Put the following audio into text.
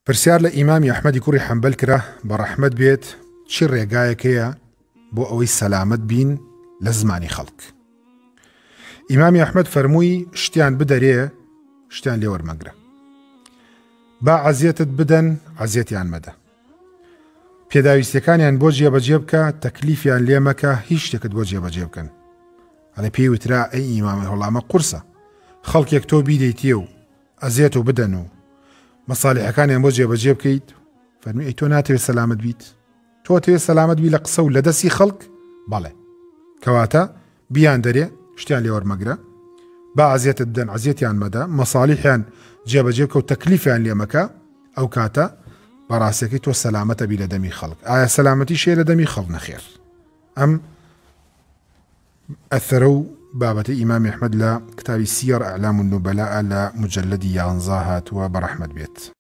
پرسیار لە ئیمامی ئەحمەدی کوڕی حەنبەل کرا بە ڕەحمەت بێت چی ڕێگایەک هەیە بۆ ئەوەی سەلامەت بین لە زمانی خەڵک؟ ئیمامی ئەحمەد فەرمووی شتیان بدەرێ شتیان لێ وەرمەگرە با عەزیەتت بدەن عەزیەتیان مەدە پێداویستەکانیان بۆ جێبەجێ بکە تەکلیفیان لێ مەکە هیچ شتێکت بۆ جێبەجێ بکەن ئەڵێ پێی وترا ئەی ئیمامی هەڵامە قورسە خەڵکێک تۆ بیدەیتێ و ئەزیەت و بدەن و مەسالیحەکانیان بۆ جێبەجێ بکەیت فەرمی ئەی تۆ ناتەوێت سەلامت بیت تۆ تەوێت سەلامت بی لە قسە و لە دەستی خەڵک بەڵێ کەواتە بیان دەرێ شتیان لێوەرمەگرە با ئەزیەتت بدەن ئەزیەتیان مەدە مەسالیحیان جێبەجێ بکە و تەکلیفیان لێمەکە ئەو کاتە بەڕاستەکەی تۆ سەلامەتە بی لە دەمی خەڵک ئایا سەلامەتی شێ لە دەمی خەڵ نەخێر ئەم ئەثەرە و بابەتەی ئیمامی ئەحمەد لە کتابی سیەر اعلام النبلاء لە موجەلەدی یانزا هاتووە بەڕەحمەت بێت.